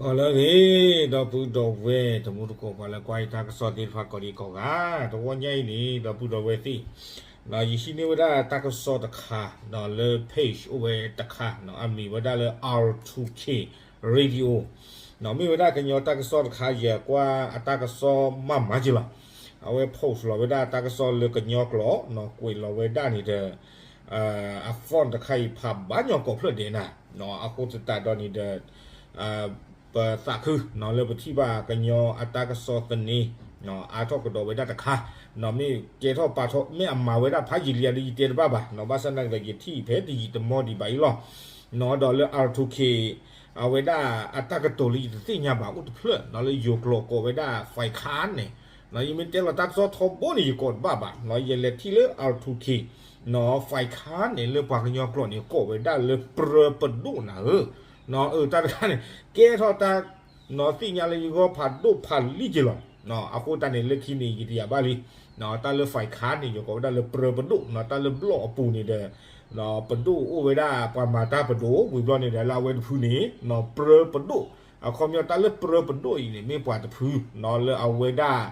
ပှၤလၢအဂ့ၤ ဒီပုၢ်ဒီဝဲၢ်တံၤသကိး ပှၤလၢကွၢ်ယတၢ်ကစီၣ်သ့ၣ်တဖၣ်ကိးဒံကိးဂၤ, တဂီၤညါအံၤန့ၣ် ဒီပုၢ်ဒီဝဲၢ်သ့ၣ်, ယဟံးန့ၢ်ဝဲဒၣ်တၢ်ကစီၣ်တခါလၢ page အိၣ်ဝဲတခါ, အမံၤဝဲဒၣ်လၢ R two K Radio, မ့ၢ်ဝဲဒၣ်ကညီတၢ်ကစီၣ်တခါ ယကွၢ်အတၢ်ကစီၣ်မးမးက့လီၤ. အဝဲ post လီၤဝဲဒၣ်တၢ်ကစီၣ်လၢကညီကျိာ်, ကွဲးလီၤဝဲဒၣ်န့ၣ်ဒီး အ font တခါအံၤဖးဘၣ်ညီကိးဖျၢၣ်ဒဲးနၤ, အဃိသတးဒီးန့ၣ်ဒီး ပသးခုလၢပထံၣ်ဘၣ်ကညီအတၢ်ကစီၣ်သန့ အါထီၣ်ကဒီးဝဲဒၣ်တခါ, မ့ၢ်ကဲထီၣ်ပာ်ထီၣ် မ့ၢ်အမၤဝဲဒၣ်ဖးယံာ်လံယၤဒီး ယတဲတဘၣ်ဘၣ်, ဘၣ်ဆၣ်သနာ်က့ဒီး ယထံၣ်ဖဲတယံာ်တမီၢ်ဒံးဘၣ်အံၤလီၤ. ဒီးလၢ R two K အဝဲဒၣ်အတၢ်ကတိၤလၢယတသ့ၣ်ညါဘၣ်အိၣ်တဖျၢၣ်, လၢယိၤကျိာ်ကိးဝဲဒၣ် file ခါန့ၣ်, ယမ့ၢ်တဲလီၤတၢ်ကစီၣ်ထီဘိန့ၣ် ယကိးတဘၣ်ဘၣ်, ယလဲၤထံၣ်လၢ R two K file ခါန့ၣ် လၢပှၤကညီကျိာ်န့ၣ် ကိးဝဲဒၣ်လၢပြၢပဒိၣ်နၤဧၢ, တၢ်တခါန့ၣ် ကဲထီၣ်တၢ် သ့ၣ်ညါလၢယဂီၢ်ဖးဒိၣ်ဖးလံက့လီၤ. အဃိတၢ်န့ၣ်လၢခံန့ၣ် ယတယာ်ဘၣ်လံ, တၢ်လၢ file ခါန့ၣ် ယကိးဝဲဒၣ်လၢပြၢပဒိၣ်, တၢ်လၢဘျီၣ်အပူၤန့ၣ်ဒီး ပဒိၣ်အိၣ်ဝဲဒၣ် ပှၤမၤတၢ်ပဒိၣ် ဝံၤဘျီန့ၣ်ဒီး လၢအဝဲတဖုန့ၣ် ပြၢပဒိၣ်, အခီပညီတၢ်လၢပြၢပဒိၣ်အံၤန့ၣ် မ့ၢ်ပှၤတဖု လၢအဝဲဒၣ်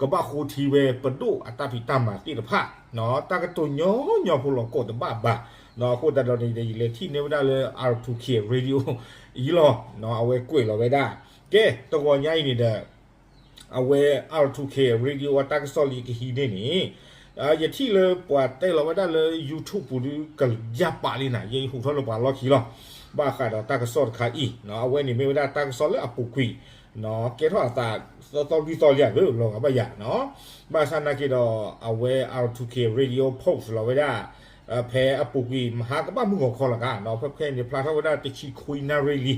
ကဘၣ်ဃိထံဝဲပဒိၣ်အတၢ်ဖံးတၢ်မၤသ့ၣ်တဖၣ်, တၢ်ကတိၤညီညီဖိလီၤကိးတဘၣ်ဘၣ်, အဃိသတးဒီးန့ၣ်ဒီး ယလဲၤထံၣ်န့ၢ်ဝဲဒၣ်လၢ R two K Radio အံၤလီၤ, အဝဲကွဲးလီၤဝဲဒၣ်, ကဲ တဂီၤညါအံၤန့ၣ်ဒီး အဝဲ R two K Radio အတၢ်ကစီၣ်လၢယကဟံးန့ၢ်န့ၣ် ယထံၣ်လၢပှၤတဲလီၤဝဲဒၣ်လၢ YouTube ပူၤဒုးကယၢ်ပာ်လံနၤ, ယဟူးထီၣ်လၢပှၤလီၢ်ခံလီၤ. ဘၣ်ဃးဒီးတၢ်ကစီၣ်တခါအံၤ, အဝဲန့ၣ်မ့ၢ်ဝဲဒၣ်တၢ်ကစီၣ်လၢအပူၤကွံာ်, ကဲထီၣ်အသးသီသီလွံၢ်သီလံဧါ လၢလီၤဂာ်ဘၣ်ယၤ, ဘၣ်ဆၣ်သနာ်က့ဒီး အဝဲ R two K Radio post လီၤဝဲဒၣ် ဖဲအပူၤကွံာ် မဟါကဘၣ်မုၢ်ဂီၤခီလီၤဂာ်, ဖဲဖဲန့ၣ်ဖျါထီၣ်ဝဲဒၣ်တဆံခွံနၣ်ရံၣ်လ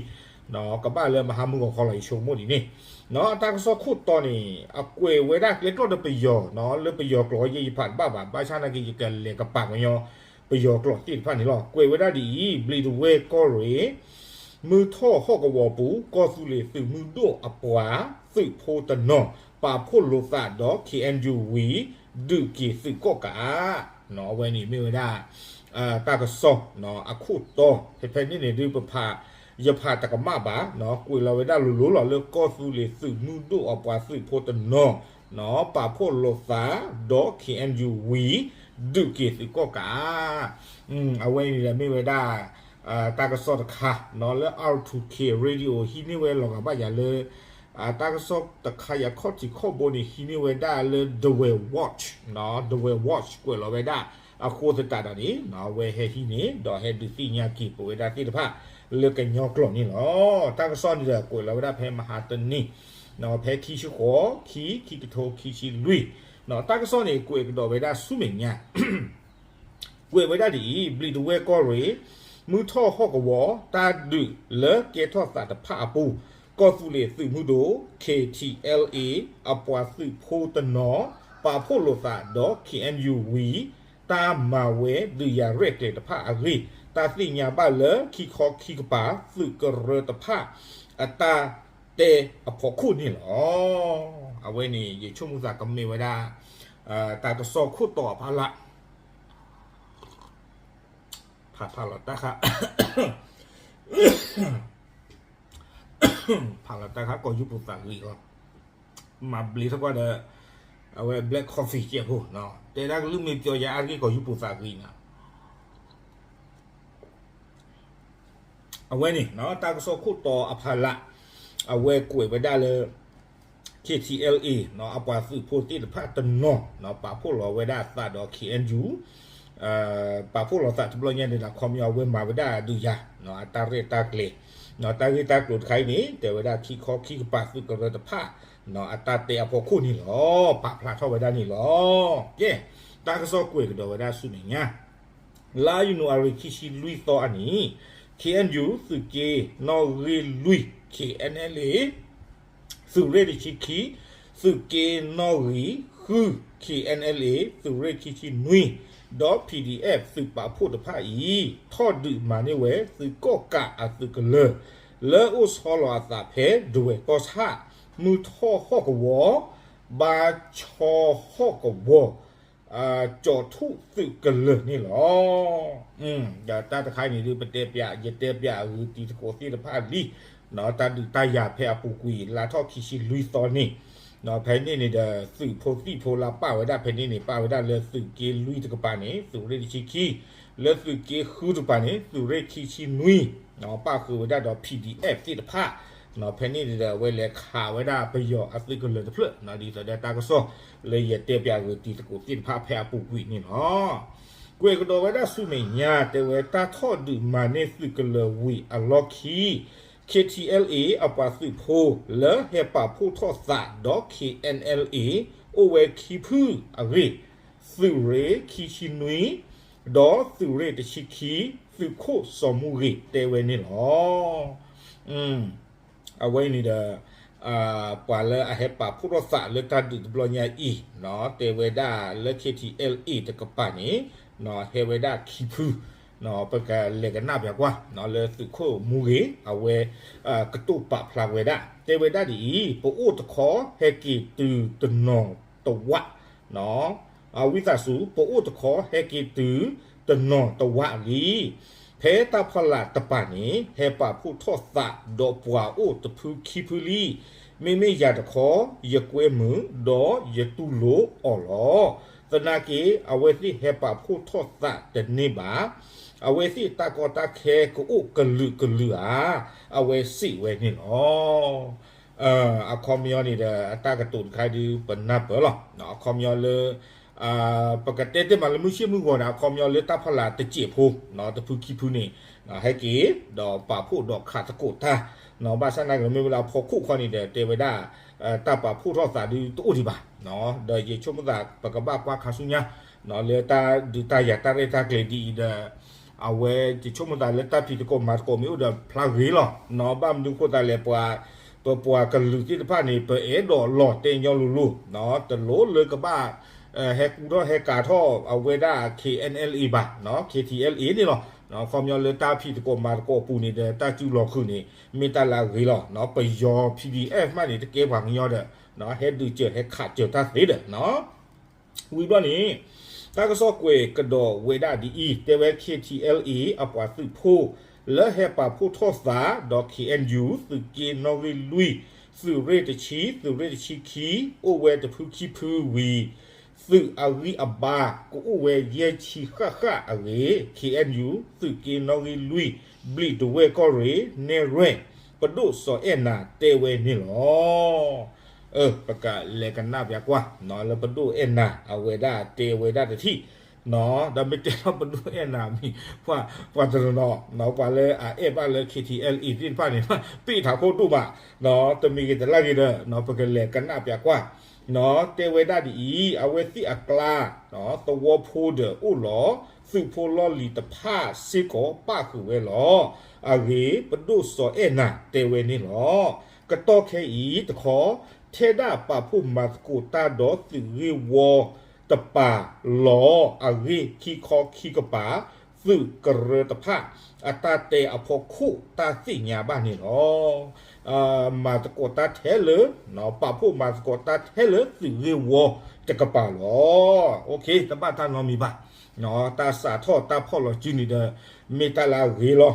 ံ, ကဘၣ်လၢမဟါမုၢ်ဂီၤခီလီၤ ယဆိကမိၣ်ဒ်န့ၣ်, အတၢ်ကစီၣ်ခိၣ်တီန့ၣ် အကွဲးဝဲဒၣ်ကျဲကျီၢ်ဒီးပယီၤ, လၢပယီၤကျိာ်ယဲယဖးတဘၣ်ဘၣ်, ဘၣ်ဆၣ်သနာ်က့ ယကလဲၤကပာ်ကညီ ပယီၤကျိာ်သ့ၣ်တဖၣ်န့ၣ်လီၤ. ကွဲးဝဲဒၣ်ဒ်အံၤ, ဘျံးဒဝဲၢ်ကီၢ်ရ့ၣ် မုၢ်ထီၣ်ဟီၣ်ကဝီၤပူၤ ကီၢ်သူလ့ၤသုးမုၢ်ဒိၣ်အပှၤသုးဖိတနီၤ ပာ်ဖှိၣ်လိာ်သးဒီး KNU ဝံၤ ဒုးက့ၤသုးကီၣ်ကး, အဝဲန့ၣ်မ့ၢ်ဝဲဒၣ် တၢ်ကစီၣ်အခိၣ်တီ, ဖဲဖဲန့ၣ်န့ၣ်ဒုးပဖး ယဖးတကမၣ်ဘၣ်, ကွဲးလီၤဝဲဒၣ်လိၤလိၤလီၤလၢ ကီၢ်သူလ့ၤသုးမုၢ်ဒိၣ်အပှၤသုးဖိတနီၤ ပာ်ဖှိၣ်လိာ်သးဒီး KNU ဝံၤ ဒုးက့ၤသုးကီၣ်ကး, အဝဲန့ၣ်ဒီးမ့ၢ်ဝဲဒၣ် တၢ်ကစီၣ်တခါ လၢ R two K Radio ဟံးန့ၢ်ဝဲလီၤဂာ်ဘၣ်ယၤလၢ တၢ်ကစီၣ်တခါအံၤအခီၣ်ထံးခီၣ်ဘိန့ၣ် ဟံးန့ၢ်ဝဲဒၣ်လၢ Dawei Watch, Dawei Watch ကွဲးလီၤဝဲဒၣ်, အဃိသတးဒီးန့ၣ် အဝဲဟဲဟံးန့ၢ် ဒီးဟဲဒုးသ့ၣ်ညါက့ၤပဝဲဒၣ်သ့ၣ်တဖၣ် လၢကညီကျိာ်န့ၣ်လီၤ. တၢ်ကစီၣ်န့ၣ်ဒီးကွဲးလီၤဝဲဒၣ်ဖဲမဟါတနံၤ ဖဲခံဆံဃိး ခံ ခံကထိခံဆံလွံၢ်, တၢ်ကစီၣ်န့ၣ် ကွဲးကဒီးဝဲဒၣ်ဆူမဲာ်ညါ ကွဲးဝဲဒၣ်ဒ်အံၤ, ဘျံးဒဝဲၢ်ကီၢ်ရ့ၣ် မုၢ်ထီၣ်ဟီၣ်ကဝီၤ တၢ်ဒုးလၢကဲထီၣ်သးတဖၣ်အပူၤ, ကီၢ်သူလ့ၤသုးမုၢ်ဒိၣ် K T L A အပှၤသုးဖိတနီၤ ပာ်ဖှိၣ်လိာ်သးဒီး K N U ဝံၤ တၢ်မၤဝဲဒုးယၤရဲၣ်ကျဲၤတဖၣ်အဂ့ၢ် တၢ်သ့ၣ်ညါဘၣ်လၢ ခံခီခံကပၤသုးကရၢတဖၣ် အတၢ်တဲအဖီခိၣ်န့ၣ်လီၤ. အဝဲန့ၣ် ယဆိကမိၣ်သးကမ့ၢ်ဝဲဒၣ် တၢ်ကစီၣ်ခိၣ်တီအဖီလာ် ဖးဖးလီၤတၢ်ခါ ဖးလီၤတၢ်ခါ ကီၢ်ယူပူၤသးဂံၢ်လီၤ. မၤဘျ့ထီၣ်ကွၢ်ဒီး အဝဲ black coffee ကဲဖိ တဲဒၣ်ကလုၢ်မ့ၢ်ပျီယါအါတက့ၢ် ကီၢ်ယူပူၤသးဂံၢ်နီၤ. အဝဲန့ၣ် တၢ်ကစီၣ်ခိၣ်တီအဖီလာ် အဝဲကွဲးဝဲဒၣ်လၢ K T L A အပှၤသုးဖိသ့ၣ်တဖၣ်တနီၤ ပာ်ဖှိၣ်လီၤဝဲဒၣ်သးဒီး K N U ပာ်ဖှိၣ်လီၤသးတဘျီညါန့ၣ်ဒီး ခီပညီအဝဲမၤဝဲဒၣ်ဒုးယၤ အတၢ်ရဲၣ်တၢ်ကျဲၤ တၢ်ဂ့ၢ်တၢ်ကျိၤတခါအံၤန့ၣ် တဲဝဲဒၣ်ခံခီခံကပၤသုးကရၢတဖၣ် အတၢ်တဲအဖီခိၣ်န့ၣ်လီၤ. ပာ်ဖျါထီၣ်ဝဲဒၣ်န့ၣ်လီၤ. ကဲ တၢ်ကစီၣ်ကွဲးကဒီးဝဲဒၣ်ဆူမဲာ်ညါ လါယနူၤအါရံၤခံဆံလွံၢ်သီအနံၤ K N U သုးက့နီၣ်ဂံၢ်လွံၢ် K N L A သုးရ့ၣ်တဆံခံ သုးက့နီၣ်ဂံၢ်ဃု K N L A သုးရ့ၣ်ခံဆံနွံ ဒီး P D F သုးပာ်ဖှိၣ်တဖၣ်အံၤ ထီၣ်ဒုးမၤန့ၢ်ဝဲသုးကီၣ်ကးအသုးကလၢၤ လၢအိၣ်ဆီလီၤအသးဖဲဒဝဲၢ်ကီၢ်ဆၣ် မုၢ်ထီၣ်ဟီၣ်ကဝီၤ ဘါဆီဟီၣ်ကဝီၤ ကၠီၤထူၣ်သုးကလၢၤန့ၣ်လီၤ. ဒီးတၢ်တခါအံၤန့ၣ်ဒုး ပတဲပျး ယတဲပျးအဂုာ်တံၤသကိးသ့ၣ်တဖၣ်လံ တၢ်ဒုးတၢ်ယၤဖဲအပူၤကွံာ် လါထီၣ်ခံဆံလွံၢ်သီန့ၣ် ဖဲန့ၣ်န့ၣ်ဒီး သုးဖိသံၣ်ဖိလၢပာ်ဝဲဒၣ်ဖဲန့ၣ်န့ၣ် ပာ်ဝဲဒၣ်လၢသုးက့လွံၢ်တကပၤန့ၣ် သုးရ့ၣ်တဆံခံ, လၢသုးက့ဃုတကပၤန့ၣ် သုးရ့ၣ်ခံဆံနွံ, ပာ်ဃုာ်ဝဲဒၣ်ဒီး PDF သ့ၣ်တဖၣ်, ဖဲန့ၣ်န့ၣ်ဒီး အဝဲလဲၤခးဝဲဒၣ်ပယီၤအသုးကလၢၤတဖျၢၣ်, ဒ်သိးဒီးတၢ်ကစီၣ်လၢယတဲပၠးဂ့ၤတံၤသကိးသ့ၣ်တဖၣ်ဖဲအပူၤကွံာ်န့ၣ်လီၤ. ကွဲးကဒီးဝဲဒၣ်ဆူမဲာ်ညါ တဲဝဲတၢ်ထီၣ်ဒုးမၤန့ၢ်သုးကလၢၤဝံၤအလီၢ်ခံ KTLA အပှၤသုးဖိလၢဟဲပာ်ဖှိၣ်ထီၣ်သးဒီး KNLA အိၣ်ဝဲခံဖုအဂ့ၢ်, သုးရ့ၣ်ခံဆံနွံ ဒီးသုးရ့ၣ်တဆံခံ သုးခိၣ်စီၤမူဂ့ၤတဲဝဲန့ၣ်လီၤ. အဝဲအံၤန့ၣ်ဒီး ပှၤလၢအဟဲပာ်ဖှိၣ်ထီၣ်သးလၢတၢ်ဒုးတဘျီညါအံၤ တဲဝဲဒၣ်လၢ KTLA တကပၤန့ၣ် ဟဲဝဲဒၣ်ခံဖု, ပကလဲၤကနၣ်ပၠးကွၢ် လၢသုးခိၣ်မူဂ့ၤ အဝဲ ကတိၤပာ်ဖျါဝဲဒၣ် တဲဝဲဒၣ်ဒ်အံၤ, ပအိၣ်တခီဟဲက့ၤတုၤတနီၤတဝး ဝံသးစူၤ ပအိၣ်တခီဟဲက့ၤတုၤတနီၤတဝးလံ. ဖဲတၢ်ဖီလာ်တကပၤန့ၣ် ဟဲပာ်ဖှိၣ်ထီၣ်သးဒီးပှၤအိၣ်တဖုခံဖုလံ. မ့မ့ၢ်ယၤတခီ ယကွဲမုာ် ဒီးယတူၢ်လိာ်အီၤလီၤ. သနာ်က့ အဝဲသ့ၣ်ဟဲပာ်ဖှိၣ်ထီၣ်သးတန့ၢ်ဘၣ်. အဝဲသ့ၣ်တၢ်ကီတၢ်ခဲကအိၣ်ကလုာ်ကလုာ်ဧါ, အဝဲစံးဝဲန့ၣ်လီၤ. အခီပညီန့ၣ်ဒီး အတၢ်ကတိၤတခါဒုးပနၢ်ပၢၢ်လီၤ. အခီပညီလၢ ပကတဲတ့ၢ်မးလၢမုၢ်ဆ့ၣ်မုၢ်ဂီၤဒီး အခီပညီလၢတၢ်ဖီလာ်တစဲးဖိ တဖုခံဖုန့ၣ် ဟဲက့ၤ ဒီးပာ်ဖှိၣ်ဒီးခးသကိးတၢ်, ဘၣ်ဆၣ်သနာ်က့ မ့ၢ်ဝဲလၢအဖီခိၣ်ခီန့ၣ်ဒီး တဲဝဲဒၣ် တၢ်ပာ်ဖှိၣ်ထီၣ်သးဒုးတအိၣ်ဒံးဘၣ်. ဒီးယဆိကမိၣ်သး ပကဘၣ်ကွၢ်ခါဆူညါ လၢတၢ်ဒုးတၢ်ယၤတၢ်ရဲၣ်တၢ်ကျဲၤဒ်အံၤဒီး အဝဲယဆိကမိၣ်သးလၢတၢ်ဖံးသကိးမၤသကိးမ့ၢ်အိၣ်ဒီးဖျါဂ့ၤလီၤ. ဘၣ်မနုၤဃိသတးလဲၣ် ပှၤ ပပှၤကလုာ်သ့ၣ်တဖၣ်န့ၣ် ပအဲၣ်ဒိးလီၤတဲာ်ညီလိၤလိၤ, တလိၣ်လၢကဘၣ် ဟဲကူထီၣ်ဟဲကၤထီၣ်အဝဲဒၣ် KNLA ဘၣ်, KTLA န့ၣ်လီၤ. အခီပညီလၢတၢ်ဖံးသကိးမၤသကိးအပူၤန့ၣ်ဒီး တၢ်စုလီၤဃုာ်န့ၣ် မ့ၢ်တၢ်လၢအဂ့ၤလီၤ. ပယီၤ PDF မးန့ၣ် တကဲပှၤကညီဒီး ဟဲဒုးစၢၤဟဲခးစၢၤတၢ်သ့ဒီး ဝံၤဘျီန့ၣ် တၢ်ကစီၣ်ကွဲးကဒီးဝဲဒၣ်ဒ်အံၤ, တဲဝဲ KTLA အပှၤသုးဖိ လၢဟဲပာ်ဖှိၣ်ထီၣ်သးဒီး KNU သုးက့နီၣ်ဂံၢ်လွံၢ်, သုးရ့ၣ်တဆံ, သုးရ့ၣ်တဆံခံ, အိၣ်ဝဲတဖုခံဖုဝံၤ သုးအဂံၢ်အဘါ ကအိၣ်ဝဲယဲၢ်ဆံဃၣ်ဃၣ်အဂ့ၢ် KNU သုးက့နီၣ်ဂံၢ်လွံၢ်, ဘျံးဒဝဲၢ်ကီၢ်ရ့ၣ်, နဲၣ်ရွဲၣ်, ပဒိၣ်စီၤအဲၣ်နၤတဲဝဲန့ၣ်လီၤ. ပကလဲၤကနၣ်ပၠးကွၢ် လၢပဒိၣ်အဲၣ်နၤ အဝဲဒၣ်တဲဝဲဒၣ်တထံၣ်, ဒီးမ့ၢ်တဲထီၣ်ပဒိၣ်အဲၣ်နၤမံၤ ပှၤတနီၤနီၤ ပှၤလၢအအဲၣ်ဘၣ်လၢ KTLA သ့ၣ်တဖၣ်န့ၣ် ပ့ၢ်ထးခိၣ်ဒိၣ်မး, တမံၤဂ့ၤတလၢ်ဂ့ၤဒီး ပကလဲၤကနၣ်ပၠးကွၢ် တဲဝဲဒၣ်ဒ်အံၤ, အဝဲသ့ၣ်အကျါ သဝီဖိဒီးအိၣ်လီၤ, သုးဖိလီၢ်လံၤတဖၣ်စ့ၢ်ကီးပၣ်ဃုာ်ဝဲလီၤ. အဂ့ၢ် ပဒိၣ်စီၤအဲၣ်နၤတဲဝဲန့ၣ်လီၤ. ကတီၢ်ခဲအံၤတခီ ထဲဒၣ်ပာ်ဖှိၣ်မၤသကိးတၢ်ဒီးသုးဂ့ၢ်ဝီတပၤလီၤ. အဂ့ၢ်ခံခီခံကပၤ သုးကရၢတဖၣ် အတၢ်တဲအဖီခိၣ်တၢ်သ့ၣ်ညါဘၣ်န့ၣ်လီၤ. မၤသကိးတၢ်ထဲလၢ ပာ်ဖှိၣ်မၤသကိးတၢ်ထဲလၢသုးဂ့ၢ်ဝီတကပၤလီၤ. တဘၣ်တၢ်နီတမံၤဘၣ်. တၢ်စးထီၣ်တၢ်ဖီၣ်လီၤစုန့ၣ်ဒီး မ့ၢ်တၢ်လၢအဂ့ၤလီၤ.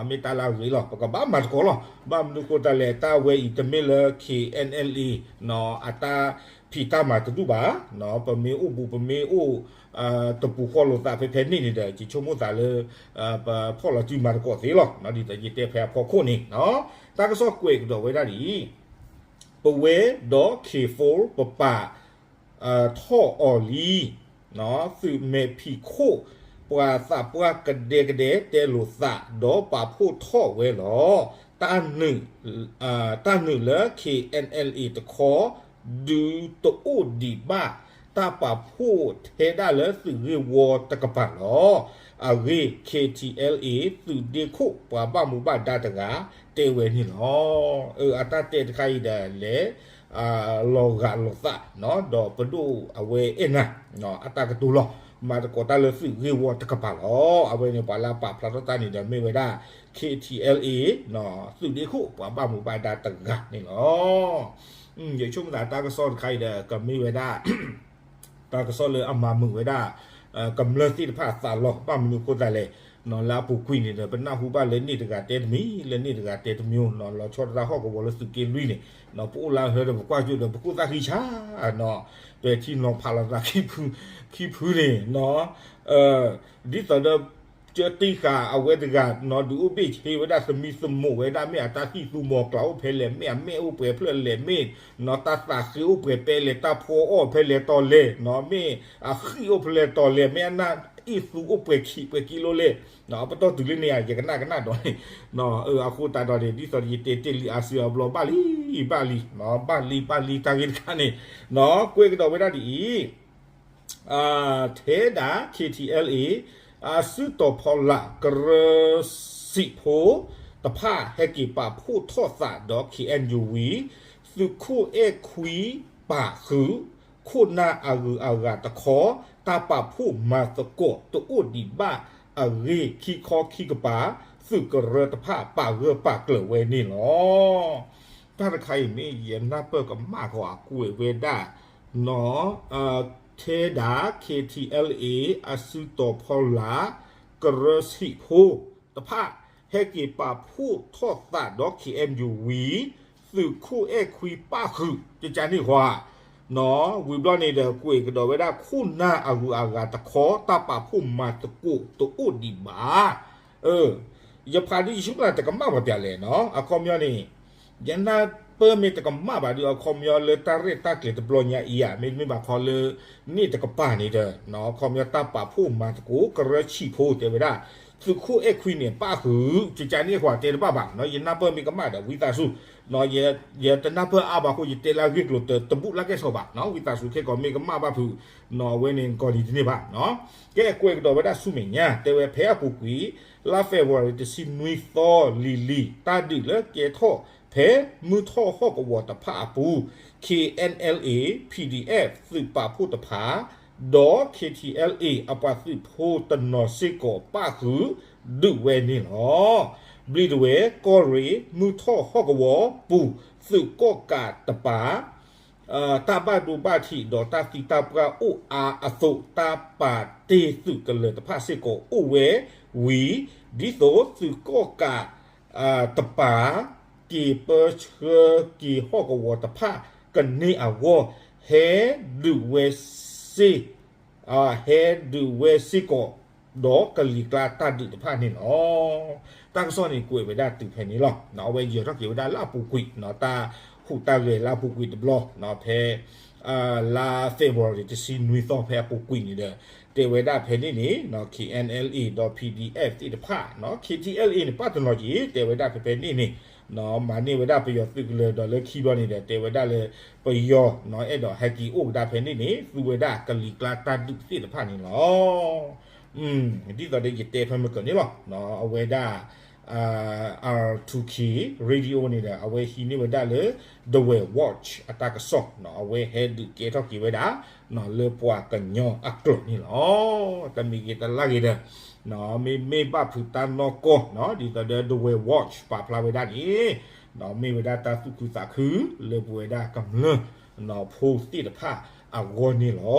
မ့ၢ်တၢ်လၢအဂ့ၤလီၤ. ပကဘၣ်မၤသကိးလီၤ. ဘၣ်မနုၤဃိသတးလဲၣ် တၢ်ဝဲအံၤတမ့ၢ်လၢ KNLA အတၢ်ဖံးတၢ်မၤတဒူၣ်ဘၣ်. ပမ့ၢ်အိၣ်ဘူး ပမ့ၢ်အိၣ် တပူၤဃီလိာ်သးဖဲဖဲန့ၣ်န့ၣ်ဒီး ယဆိကမိၣ်သးလၢ ပဖီၣ်လီၤစုမၤသကိးသ့လီၤ. ဒ်သိးယတဲဖဲအဖီခိၣ်န့ၣ် တၢ်ကစီၣ်ကွဲးကဒီးဝဲဒၣ်ဒ်အံၤ, ပဝဲဒီး K four ပပာ် ထီၣ်အီၤလံ. သုးမဲာ်ဖံးခိၣ် ပှၤသးပှၢ်ကဒဲကဒဲတဲလိာ်သး ဒီးပာ်ဖှိၣ်ထီၣ်ဝဲလီၤ. တၢ်နုာ်လၢ KNLA တခီ ဒုးတအိၣ်ဒံးဘၣ် တၢ်ပာ်ဖှိၣ်ထဲဒၣ်လၢသုးဂ့ၢ်ဝီတကပၤလီၤ. အဂ့ၢ် KTLA သုးဒ့ခိၣ်ပှၤဘၣ်မူဘၣ်ဒါတဂၤ တဲဝဲန့ၣ်လီၤ. အတၢ်တဲတခါအံၤဒီးလဲၤ လီၤဂာ်လိာ်သး ဒီးပဒိၣ်အဝဲအဲၣ်နၤ အတၢ်ကတိၤလီၤ. မၤသကိးတၢ်လၢသုးဂ့ၢ်ဝီတကပၤလီၤ. အဝဲန့ၣ်ပှၤလၢအပာ်ဖျါထီၣ်တၢ်န့ၣ်ဒီးမ့ၢ်ဝဲဒၣ် KTLA သုးဒ့ခိၣ်ပှၤဘၣ်မူဘၣ်ဒါတဂၤန့ၣ်လီၤ. ယဆိကမိၣ်သးတၢ်ကစီၣ်တခါအံၤဒီး ကမ့ၢ်ဝဲဒၣ် တၢ်ကစီၣ်လၢအမၤမုာ်ဝဲဒၣ် ကမျၢၢ်သ့ၣ်တဖၣ်အသးလီၤ. ဘၣ်မနုၤအဃိသတးလဲၣ်, လၢအပူၤကွံာ်န့ၣ်ဒီး ပနၢ်ဟူဘၣ်လၢန့ၣ်တဂၤတဲတမံၤ လၢန့ၣ်တဂၤတဲတမံၤ, လီၤဆီဒၣ်တၢ်ဟီၣ်ကဝီၤလၢသုးက့လွံၢ်န့ၣ်, ပအိၣ်လၢဟၢဒီးပကွၢ်ကၠိဒီး ပကိၢ်သၣ်ဃံဆါ, ပထံၣ်နီၤဖးလီၤသး ခံဖုန့ၣ်, ဒ်သိးဒီး ကၢတံၢ်ဃာ်အဝဲတဂၤ ဒုးအိၣ်ဘ့ၣ်ဆ့ဝဲဒၣ် သမံသမိးဝဲဒၣ် မ့ၢ်အတၢ်သံၣ်သူမီၤကျၢ်အိၣ်ဖဲလဲၣ်, မ့ၢ်အမဲာ်အိၣ်ပှဲၤဖျၢၣ်လဲၣ်, မ့ၢ်တၢ်သးဃ့အိၣ်ပှဲၤဖဲလဲၣ်, တၢ်ဖီအီၣ်ဖဲလဲၣ်တီၤလဲၣ်, မ့ၢ်အဃံၣ်အိၣ်ဖဲလဲၣ်တီၤလဲၣ်, မ့ၢ်အနၢ်အ့ၣ်သူအိၣ်ပှဲၤခံ ပှဲၤကံလိလဲၣ်, အပတီၢ်တုၤလၢန့ၣ်ဧါ ယကနၣ်ကနၣ်ဒီးန့ၣ်, အဃိသတးဒီးန့ၣ် ဒ်သိးယတဲတ့ၢ်လံအါစုအါဘျီ ဘၣ်လံ, ဘၣ်လံ, ဘၣ်လံ ဘၣ်လံ တၢ်ဂ့ၢ်တခါန့ၣ်, ကွဲးကဒီးဝဲဒၣ်ဒ်အံၤ ထဲဒၣ် K T L A အစုတီၤဖီလာ် ကရၢစံးဖိတဖၣ် ဟဲက့ၤပာ်ဖှိၣ်ထီၣ်သးဒီး K N U ဝံၤ သုးခိၣ်အဲၣ်ခွံပာ်ဃုာ် ခိၣ်နၢ်အဂုၤအဂၤတခီ တၢ်ပာ်ဖှိၣ်မၤသကိးတအိၣ်ဒံးဘၣ်အဂ့ၢ် ခံခီခံကပၤ သုးကရၢတဖၣ်ပာ်ဂၢၢ်ပာ်ကျၢၤဝဲန့ၣ်လီၤ. တၢ်တခါအံၤမ့ၢ်ယနၢ်ပၢၢ်ကမၣ်ကီး အကွဲးဝဲဒၣ် နီၣ် ထဲဒၣ် K T L A အစုတီၤဖီလာ် ကရၢစံးဖိတဖၣ် ဟဲက့ၤပာ်ဖှိၣ်ထီၣ်သးဒီး K N U ဝံၤ သုးခိၣ်အဲၣ်ခွံပာ်ဃုာ် ကကန့ၣ်ဃီ နီၣ် ဝံၤဘျီန့ၣ်ဒီး ကွဲးကဒီးဝဲဒၣ် ခိၣ်နၢ်အဂုၤအဂၤတခီ တၢ်ပာ်ဖှိၣ်မၤသကိးတအိၣ်ဒံးဘၣ် ယဖးဒ်ယဆူၣ်ကျါတကမၣ်ပှၤပၠးလဲၣ်နီၤ, အခီပညီန့ၣ် ယနၢ်ပၢၢ်မ့ၢ်တကမၣ်ဘၣ်ဒီး အခီပညီလၢတၢ်ရဲၣ်တၢ်ကျဲၤတဘျီညါအံၤဧါ, မ့တမ့ၢ်ဘၣ်ခီလၢ န့ၣ်တကပၤန့ၣ်ဒီး အခီပညီတၢ်ပာ်ဖှိၣ်မၤသကိး ကရၢစံးဖိတဲဝဲဒၣ် သုးခိၣ်အဲၣ်ခွံန့ၣ် ပာ်ဃုာ် ကကန့ၣ်အဃိတဲတဘၣ်ဘၣ်, ယနၢ်ပၢၢ်မ့ၢ်ကမၣ်ဒီး ဝံသးစူၤ ယတနၢ်ပၢၢ်အါဘၣ်အဃိ ယတဲလၢအဂ့ၢ်ကျိၤတဘူၣ်လၢကဲၣ်ဆိးဘၣ်, ဝံသးစူၤခဲကီးမ့ၢ်ကမၣ်ဘၣ်ဖုး အဝဲန့ၣ်ကီၤလံၤတန့ၢ်ဘၣ်. ကဲကွဲးကဒီးဝဲဒၣ်ဆူမဲာ်ညါ တဲဝဲဖဲအပူၤကွံာ် လါ February တဆံနွံသီလံၤလံၤ တၢ်ဒုးလၢကဲထီၣ်ဖဲမုၢ်ထီၣ်ဟီၣ်ကဝီၤတဖၣ်အပူၤ K N L A P D F သုးပာ်ဖှိၣ်တဖၣ် ဒီး K T L A အပှၤသုးဖိတနီၤစ့ၢ်ကီးပာ်ဃုာ်ဒုးဝဲန့ၣ်လီၤ. ဘျံးဒဝဲၢ် ကီၢ်ရ့ၣ် မုၢ်ထီၣ်ဟီၣ်ကဝီၤပူၤ သုးကီၣ်ကးတပၤ တၢ်ဘၣ်ဒိဘၣ်ထံးဒီးတၢ်သံတၢ်ပှၢ်အိၣ်အါအသိး တၢ်ပာ်တ့ၢ်သုးကလၢၤတဖၣ်စ့ၢ်ကီးအိၣ်ဝဲဝံၤ ဒ်သိးသုးကီၣ်ကးတပၤ က့ၤပၢဆှၢက့ၤဟီၣ်ကဝီၤတဖၣ်ကန့ၢ်အဂီၢ် ဟဲဒုးဝဲစ့ၢ် ဟဲဒုးဝဲစ့ၢ်ကီး ဒီးကလံၤကျါတၢ်ဒုးတဖၣ်န့ၣ်လီၤ. တၢ်ကစီၣ်န့ၣ်ကွဲးဝဲဒၣ်တုၤဖဲန့ၣ်လီၤ. အဝဲယၢၤထီၣ်က့ၤဝဲဒၣ်လၢအပူၤကွံာ် တၢ်ဟူးတၢ်ဂဲၤလၢအပူၤကွံာ်တဘျီ ဖဲ လါ February တဆံနွံသီဖဲအပူၤကွံာ်န့ၣ်ဒီး တဲဝဲဒၣ်ဖဲန့ၣ်န့ၣ် K N L A ဒီး P D F သ့ၣ်တဖၣ် K T L A န့ၣ် ပာ်တနီၤက့ၤ တဲဝဲဒၣ်ဖဲဖဲန့ၣ်န့ၣ် မၤန့ၢ်ဝဲဒၣ်ပယီၤသုးကလၢၤဒီးလၢခံဘျီန့ၣ်ဒီး တဲဝဲဒၣ်လၢ ပယီၤ အဲၣ်ဒိးဟဲက့ၤအိၣ်ကဒါဖဲန့ၣ်န့ၣ် သူဝဲဒၣ်ကလံၤကျါတၢ်ဒုးသ့ၣ်တဖၣ်န့ၣ်လီၤ. ဒ်သိးဒီးယတဲဖဲမကၢၤန့ၣ်လီၤ. အဝဲဒၣ် R two K Radio န့ၣ်ဒီး အဝဲဟံးန့ၢ်ဝဲဒၣ်လၢ Dawei Watch အတၢ်ကစီၣ် အဝဲဟဲဒုးကဲထီၣ်က့ၤဝဲဒၣ် လၢပှၤကညီအကျိာ်န့ၣ်လီၤ. တမံၤဂ့ၤတလါဂ့ၤဒီး မ့မ့ၢ်ဘၣ်ဖုးတၢ်နီၢ်ကီၢ် ဒ်သိးဒီး Dawei Watch ပာ်ဖျါဝဲဒၣ်န့ၣ် မ့ၢ်ဝဲဒၣ်တၢ်သူၣ်ခုသးခု လၢပဝဲဒၣ်ကမျၢၢ်ဖိသ့ၣ်တဖၣ်အဂီၢ်န့ၣ်လီၤ.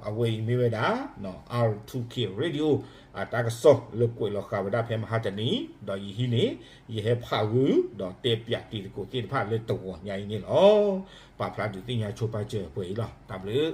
အဝဲအံၤမ့ၢ်ဝဲဒၣ် R two K Radio အတၢ်ကစီၣ်လၢကွဲးလီၤဃာ်ဝဲဒၣ်ဖဲမဟါတနံၤ ဒီးယဟံးန့ၢ် ယဟဲဖးဂုာ် ဒီးတဲပၠးတံၤသကိးသ့ၣ်တဖၣ်လၢတဂီၤညါအံၤန့ၣ်လီၤ. ပာ်ဖျါဒုးသ့ၣ်ညါဆိပာ်စၢၤပှဲၤအံၤလီၤ. တၢ်ဘျုး